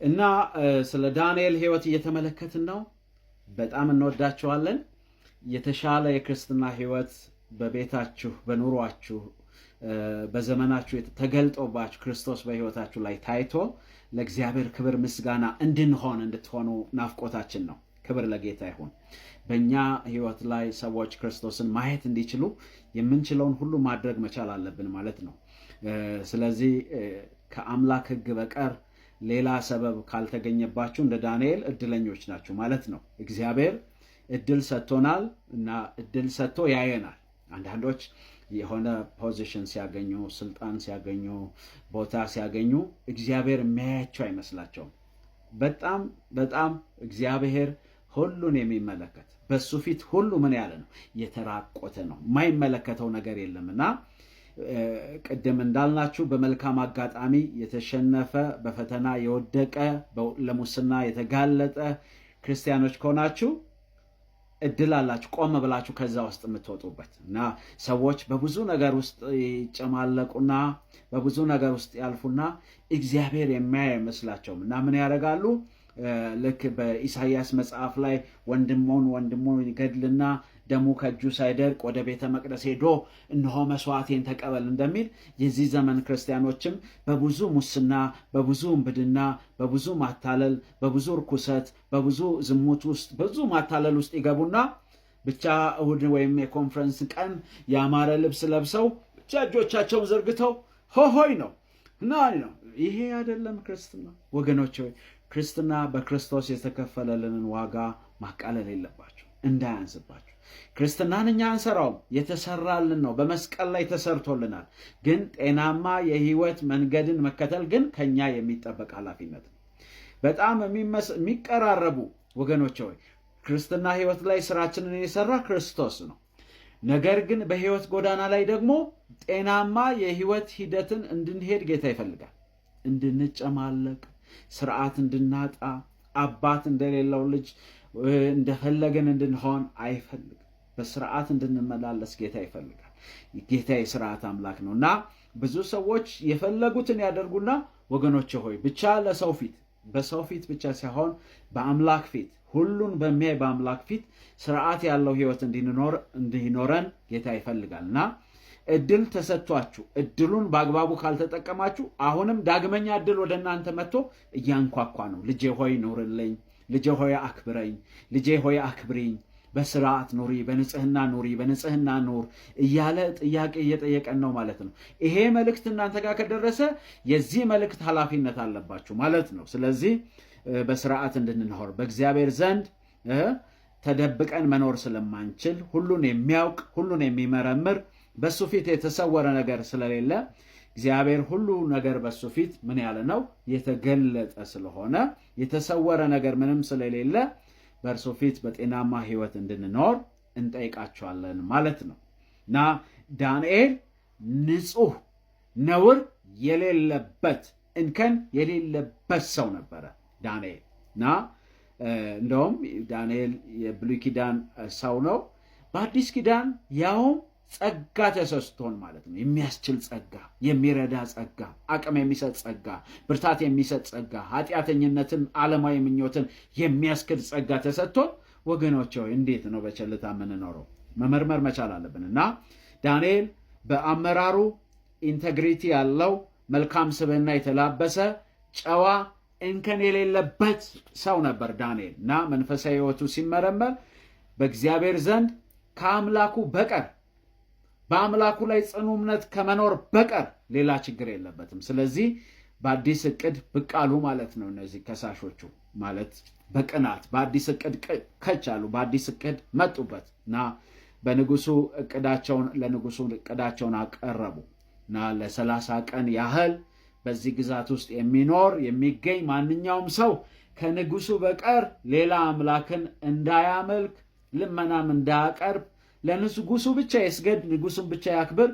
እና ስለ ዳንኤል ሕይወት እየተመለከትን ነው። በጣም እንወዳችኋለን። የተሻለ የክርስትና ሕይወት በቤታችሁ፣ በኑሯችሁ፣ በዘመናችሁ ተገልጦባችሁ ክርስቶስ በሕይወታችሁ ላይ ታይቶ ለእግዚአብሔር ክብር ምስጋና እንድንሆን እንድትሆኑ ናፍቆታችን ነው። ክብር ለጌታ ይሁን። በእኛ ሕይወት ላይ ሰዎች ክርስቶስን ማየት እንዲችሉ የምንችለውን ሁሉ ማድረግ መቻል አለብን ማለት ነው። ስለዚህ ከአምላክ ሕግ በቀር ሌላ ሰበብ ካልተገኘባችሁ እንደ ዳንኤል እድለኞች ናችሁ ማለት ነው። እግዚአብሔር እድል ሰጥቶናል እና እድል ሰጥቶ ያየናል። አንዳንዶች የሆነ position ሲያገኙ፣ ስልጣን ሲያገኙ፣ ቦታ ሲያገኙ እግዚአብሔር የሚያያቸው አይመስላቸውም። በጣም በጣም እግዚአብሔር ሁሉን የሚመለከት፣ በሱ ፊት ሁሉ ምን ያለ ነው? የተራቆተ ነው። የማይመለከተው ነገር የለም። እና ቅድም እንዳልናችሁ በመልካም አጋጣሚ የተሸነፈ፣ በፈተና የወደቀ፣ ለሙስና የተጋለጠ ክርስቲያኖች ከሆናችሁ እድል አላችሁ ቆም ብላችሁ ከዛ ውስጥ የምትወጡበት። እና ሰዎች በብዙ ነገር ውስጥ ይጨማለቁና በብዙ ነገር ውስጥ ያልፉና እግዚአብሔር የሚያይ አይመስላቸውም። እና ምን ያደርጋሉ? ልክ በኢሳይያስ መጽሐፍ ላይ ወንድሙን ወንድሙን ይገድልና ደሙ ከእጁ ሳይደርቅ ወደ ቤተ መቅደስ ሄዶ እነሆ መስዋዕቴን ተቀበል እንደሚል፣ የዚህ ዘመን ክርስቲያኖችም በብዙ ሙስና፣ በብዙ ውንብድና፣ በብዙ ማታለል፣ በብዙ ርኩሰት፣ በብዙ ዝሙት ውስጥ፣ ብዙ ማታለል ውስጥ ይገቡና ብቻ እሁድ ወይም የኮንፈረንስ ቀን ያማረ ልብስ ለብሰው ብቻ እጆቻቸውን ዘርግተው ሆሆይ ነው እና ነው። ይሄ አይደለም ክርስትና ወገኖች። ክርስትና በክርስቶስ የተከፈለልንን ዋጋ ማቃለል የለባችሁ፣ እንዳያንስባችሁ። ክርስትናን እኛ አንሰራውም፣ የተሰራልን ነው። በመስቀል ላይ ተሰርቶልናል። ግን ጤናማ የህይወት መንገድን መከተል ግን ከኛ የሚጠበቅ ኃላፊነት ነው። በጣም የሚቀራረቡ ወገኖች ሆይ፣ ክርስትና ህይወት ላይ ስራችንን የሰራ ክርስቶስ ነው። ነገር ግን በህይወት ጎዳና ላይ ደግሞ ጤናማ የህይወት ሂደትን እንድንሄድ ጌታ ይፈልጋል። እንድንጨማለቅ፣ ስርዓት እንድናጣ፣ አባት እንደሌለው ልጅ እንደፈለግን እንድንሆን አይፈልግም። በስርዓት እንድንመላለስ ጌታ ይፈልጋል። ጌታ የስርዓት አምላክ ነው። እና ብዙ ሰዎች የፈለጉትን ያደርጉና ወገኖች ሆይ፣ ብቻ ለሰው ፊት፣ በሰው ፊት ብቻ ሳይሆን በአምላክ ፊት፣ ሁሉን በሚያይ በአምላክ ፊት ስርዓት ያለው ህይወት እንዲኖረን ጌታ ይፈልጋል። እና እድል ተሰጥቷችሁ እድሉን በአግባቡ ካልተጠቀማችሁ አሁንም ዳግመኛ እድል ወደ እናንተ መጥቶ እያንኳኳ ነው። ልጄ ሆይ ኑርልኝ፣ ልጄ ሆይ አክብረኝ፣ ልጄ ሆይ አክብሪኝ፣ በስርዓት ኑሪ፣ በንጽህና ኑሪ፣ በንጽህና ኑር እያለ ጥያቄ እየጠየቀን ነው ማለት ነው። ይሄ መልእክት እናንተ ጋር ከደረሰ የዚህ መልእክት ኃላፊነት አለባችሁ ማለት ነው። ስለዚህ በስርዓት እንድንኖር፣ በእግዚአብሔር ዘንድ ተደብቀን መኖር ስለማንችል፣ ሁሉን የሚያውቅ፣ ሁሉን የሚመረምር፣ በሱ ፊት የተሰወረ ነገር ስለሌለ፣ እግዚአብሔር ሁሉ ነገር በሱ ፊት ምን ያለ ነው? የተገለጠ ስለሆነ፣ የተሰወረ ነገር ምንም ስለሌለ በእርሱ ፊት በጤናማ ህይወት እንድንኖር እንጠይቃቸዋለን ማለት ነው። እና ዳንኤል ንጹህ፣ ነውር የሌለበት፣ እንከን የሌለበት ሰው ነበረ ዳንኤል። እና እንደውም ዳንኤል የብሉይ ኪዳን ሰው ነው። በአዲስ ኪዳን ያውም ጸጋ ተሰስቶን ማለት ነው። የሚያስችል ጸጋ፣ የሚረዳ ጸጋ፣ አቅም የሚሰጥ ጸጋ፣ ብርታት የሚሰጥ ጸጋ፣ ኃጢአተኝነትን፣ ዓለማዊ ምኞትን የሚያስክድ ጸጋ ተሰጥቶን ወገኖች ሆይ፣ እንዴት ነው በቸልታ የምንኖረው? መመርመር መቻል አለብን። እና ዳንኤል በአመራሩ integrity ያለው፣ መልካም ስብዕና የተላበሰ፣ ጨዋ፣ እንከን የሌለበት ሰው ነበር ዳንኤል። እና መንፈሳዊ ሕይወቱ ሲመረመር በእግዚአብሔር ዘንድ ከአምላኩ በቀር፣ በአምላኩ ላይ ጽኑ እምነት ከመኖር በቀር ሌላ ችግር የለበትም። ስለዚህ በአዲስ እቅድ ብቅ አሉ ማለት ነው። እነዚህ ከሳሾቹ ማለት በቅናት በአዲስ እቅድ ከች አሉ፣ በአዲስ እቅድ መጡበት እና በንጉሱ እቅዳቸውን ለንጉሱ እቅዳቸውን አቀረቡ። እና ለ30 ቀን ያህል በዚህ ግዛት ውስጥ የሚኖር የሚገኝ ማንኛውም ሰው ከንጉሱ በቀር ሌላ አምላክን እንዳያመልክ፣ ልመናም እንዳያቀርብ፣ ለንጉሱ ብቻ ይስገድ፣ ንጉሱን ብቻ ያክብር፣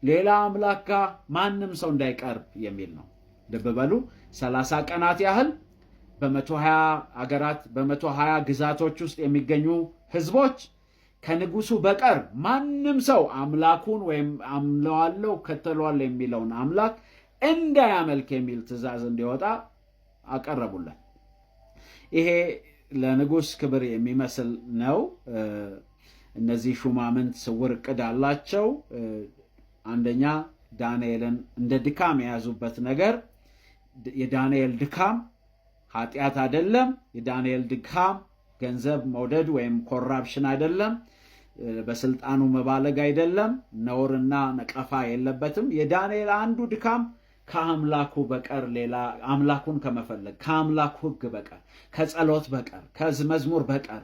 ሌላ አምላክ ጋር ማንም ሰው እንዳይቀርብ የሚል ነው። ልብ በሉ፣ 30 ቀናት ያህል በ120 አገራት፣ በ120 ግዛቶች ውስጥ የሚገኙ ህዝቦች ከንጉሱ በቀር ማንም ሰው አምላኩን ወይም አምለዋለሁ ከተለዋለሁ የሚለውን አምላክ እንዳያመልክ የሚል ትእዛዝ እንዲወጣ አቀረቡለት። ይሄ ለንጉሥ ክብር የሚመስል ነው። እነዚህ ሹማምንት ስውር እቅድ አላቸው። አንደኛ ዳንኤልን እንደ ድካም የያዙበት ነገር፣ የዳንኤል ድካም ኃጢአት አይደለም። የዳንኤል ድካም ገንዘብ መውደድ ወይም corruption አይደለም። በስልጣኑ መባለግ አይደለም። ነውርና ነቀፋ የለበትም። የዳንኤል አንዱ ድካም ከአምላኩ በቀር ሌላ አምላኩን ከመፈለግ፣ ከአምላኩ ሕግ በቀር፣ ከጸሎት በቀር፣ ከመዝሙር በቀር፣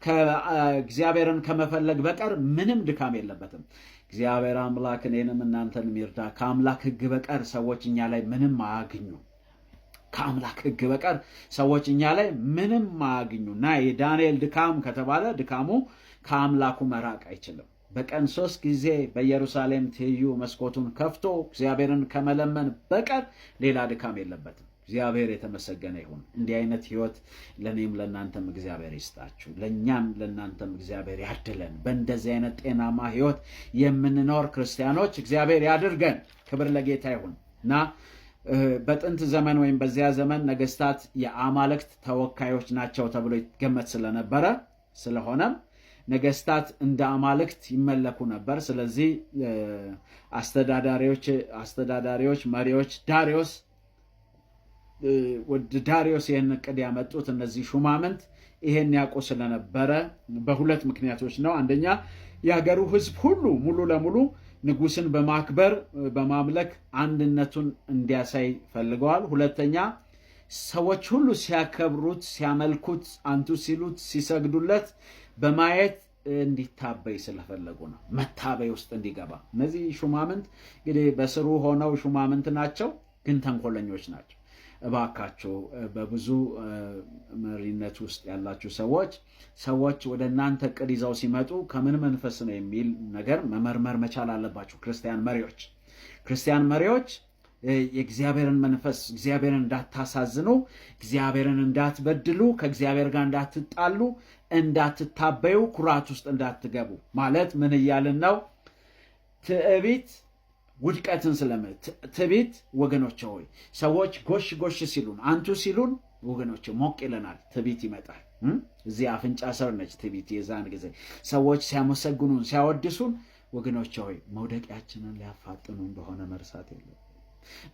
ከእግዚአብሔርን ከመፈለግ በቀር ምንም ድካም የለበትም። እግዚአብሔር አምላክ እኔንም እናንተንም ይርዳ። ከአምላክ ሕግ በቀር ሰዎች እኛ ላይ ምንም አያግኙ። ከአምላክ ሕግ በቀር ሰዎች እኛ ላይ ምንም አያግኙ እና የዳንኤል ድካም ከተባለ ድካሙ ከአምላኩ መራቅ አይችልም። በቀን 3 ጊዜ በኢየሩሳሌም ትይዩ መስኮቱን ከፍቶ እግዚአብሔርን ከመለመን በቀር ሌላ ድካም የለበትም። እግዚአብሔር የተመሰገነ ይሁን። እንዲህ አይነት ህይወት ለእኔም ለእናንተም እግዚአብሔር ይስጣችሁ። ለእኛም ለእናንተም እግዚአብሔር ያድለን። በእንደዚህ አይነት ጤናማ ህይወት የምንኖር ክርስቲያኖች እግዚአብሔር ያድርገን። ክብር ለጌታ ይሁን። እና በጥንት ዘመን ወይም በዚያ ዘመን ነገስታት የአማልክት ተወካዮች ናቸው ተብሎ ይገመት ስለነበረ፣ ስለሆነም ነገስታት እንደ አማልክት ይመለኩ ነበር። ስለዚህ አስተዳዳሪዎች፣ መሪዎች ወደ ዳሪዮስ ይህን እቅድ ያመጡት እነዚህ ሹማምንት ይሄን ያውቁ ስለነበረ በሁለት ምክንያቶች ነው። አንደኛ የሀገሩ ህዝብ ሁሉ ሙሉ ለሙሉ ንጉስን በማክበር በማምለክ አንድነቱን እንዲያሳይ ፈልገዋል። ሁለተኛ ሰዎች ሁሉ ሲያከብሩት፣ ሲያመልኩት፣ አንቱ ሲሉት፣ ሲሰግዱለት በማየት እንዲታበይ ስለፈለጉ ነው። መታበይ ውስጥ እንዲገባ። እነዚህ ሹማምንት እንግዲህ በስሩ ሆነው ሹማምንት ናቸው፣ ግን ተንኮለኞች ናቸው። እባካችሁ በብዙ መሪነት ውስጥ ያላችሁ ሰዎች፣ ሰዎች ወደ እናንተ እቅድ ይዘው ሲመጡ ከምን መንፈስ ነው የሚል ነገር መመርመር መቻል አለባችሁ። ክርስቲያን መሪዎች የእግዚአብሔርን መንፈስ፣ እግዚአብሔርን እንዳታሳዝኑ፣ እግዚአብሔርን እንዳትበድሉ፣ ከእግዚአብሔር ጋር እንዳትጣሉ፣ እንዳትታበዩ፣ ኩራት ውስጥ እንዳትገቡ። ማለት ምን እያልን ነው? ትዕቢት ውድቀትን ትዕቢት ወገኖቼ ሆይ፣ ሰዎች ጎሽ ጎሽ ሲሉን፣ አንቱ ሲሉን ወገኖቼ ሞቅ ይለናል፣ ትዕቢት ይመጣል። እዚህ አፍንጫ ስር ነች ትዕቢት። የዛን ጊዜ ሰዎች ሲያመሰግኑን፣ ሲያወድሱን ወገኖቼ ሆይ መውደቂያችንን ሊያፋጥኑ እንደሆነ መርሳት የለብንም።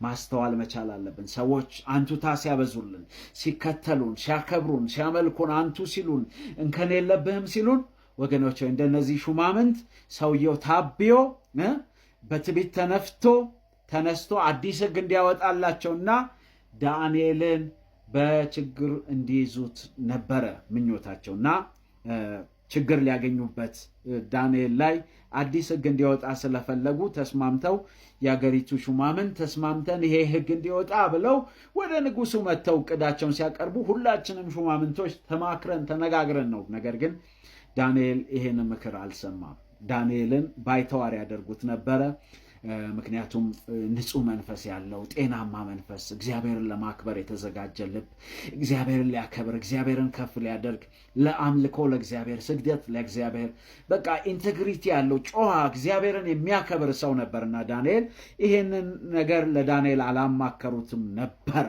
ማስተዋል መቻል አለብን። ሰዎች አንቱታ ሲያበዙልን፣ ሲከተሉን፣ ሲያከብሩን፣ ሲያመልኩን፣ አንቱ ሲሉን፣ እንከን የለብህም ሲሉን ወገኖች ሆይ እንደነዚህ ሹማምንት ሰውየው ታብዮ በትዕቢት ተነፍቶ ተነስቶ አዲስ ሕግ እንዲያወጣላቸውና ዳንኤልን በችግር እንዲይዙት ነበረ ምኞታቸውና ችግር ሊያገኙበት ዳንኤል ላይ አዲስ ሕግ እንዲወጣ ስለፈለጉ ተስማምተው፣ የአገሪቱ ሹማምንት ተስማምተን ይሄ ሕግ እንዲወጣ ብለው ወደ ንጉሱ መጥተው እቅዳቸውን ሲያቀርቡ ሁላችንም ሹማምንቶች ተማክረን ተነጋግረን ነው። ነገር ግን ዳንኤል ይሄን ምክር አልሰማም። ዳንኤልን ባይተዋር ያደርጉት ነበረ። ምክንያቱም ንጹህ መንፈስ ያለው፣ ጤናማ መንፈስ፣ እግዚአብሔርን ለማክበር የተዘጋጀ ልብ፣ እግዚአብሔርን ሊያከብር፣ እግዚአብሔርን ከፍ ሊያደርግ፣ ለአምልኮ፣ ለእግዚአብሔር ስግደት፣ ለእግዚአብሔር በቃ integrity ያለው፣ ጨዋ፣ እግዚአብሔርን የሚያከብር ሰው ነበርና ዳንኤል ይሄንን ነገር ለዳንኤል አላማከሩትም ነበረ።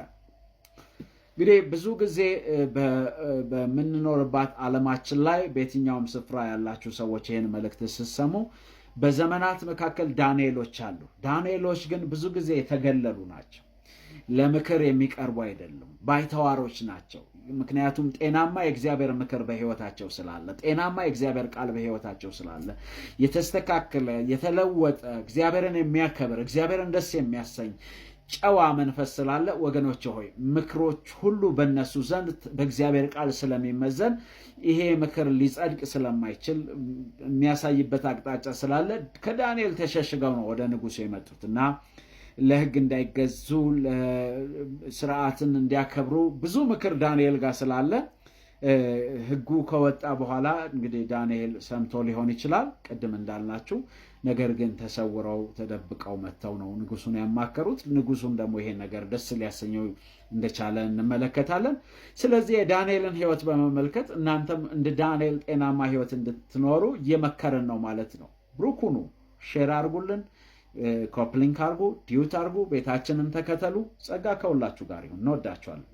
እንግዲህ ብዙ ጊዜ በምንኖርባት ዓለማችን ላይ በየትኛውም ስፍራ ያላችሁ ሰዎች ይህን መልእክት ስትሰሙ በዘመናት መካከል ዳንኤሎች አሉ። ዳንኤሎች ግን ብዙ ጊዜ የተገለሉ ናቸው። ለምክር የሚቀርቡ አይደሉም። ባይተዋሮች ናቸው። ምክንያቱም ጤናማ የእግዚአብሔር ምክር በሕይወታቸው ስላለ፣ ጤናማ የእግዚአብሔር ቃል በሕይወታቸው ስላለ፣ የተስተካከለ፣ የተለወጠ፣ እግዚአብሔርን የሚያከብር፣ እግዚአብሔርን ደስ የሚያሰኝ ጨዋ መንፈስ ስላለ ወገኖች ሆይ ምክሮች ሁሉ በእነሱ ዘንድ በእግዚአብሔር ቃል ስለሚመዘን ይሄ ምክር ሊጸድቅ ስለማይችል የሚያሳይበት አቅጣጫ ስላለ ከዳንኤል ተሸሽገው ነው ወደ ንጉሱ የመጡት። እና ለሕግ እንዳይገዙ፣ ስርዓትን እንዲያከብሩ ብዙ ምክር ዳንኤል ጋር ስላለ ሕጉ ከወጣ በኋላ እንግዲህ ዳንኤል ሰምቶ ሊሆን ይችላል ቅድም እንዳልናችሁ። ነገር ግን ተሰውረው፣ ተደብቀው መጥተው ነው ንጉሱን ያማከሩት። ንጉሱም ደግሞ ይሄን ነገር ደስ ሊያሰኘው እንደቻለ እንመለከታለን። ስለዚህ የዳንኤልን ሕይወት በመመልከት እናንተም እንደ ዳንኤል ጤናማ ሕይወት እንድትኖሩ እየመከርን ነው ማለት ነው። ብሩክ ሁኑ። Share አርጉልን፣ copy link አርጉ፣ duet አርጉ፣ ቤታችንን ተከተሉ። ጸጋ ከሁላችሁ ጋር ይሁን። እንወዳችኋለን።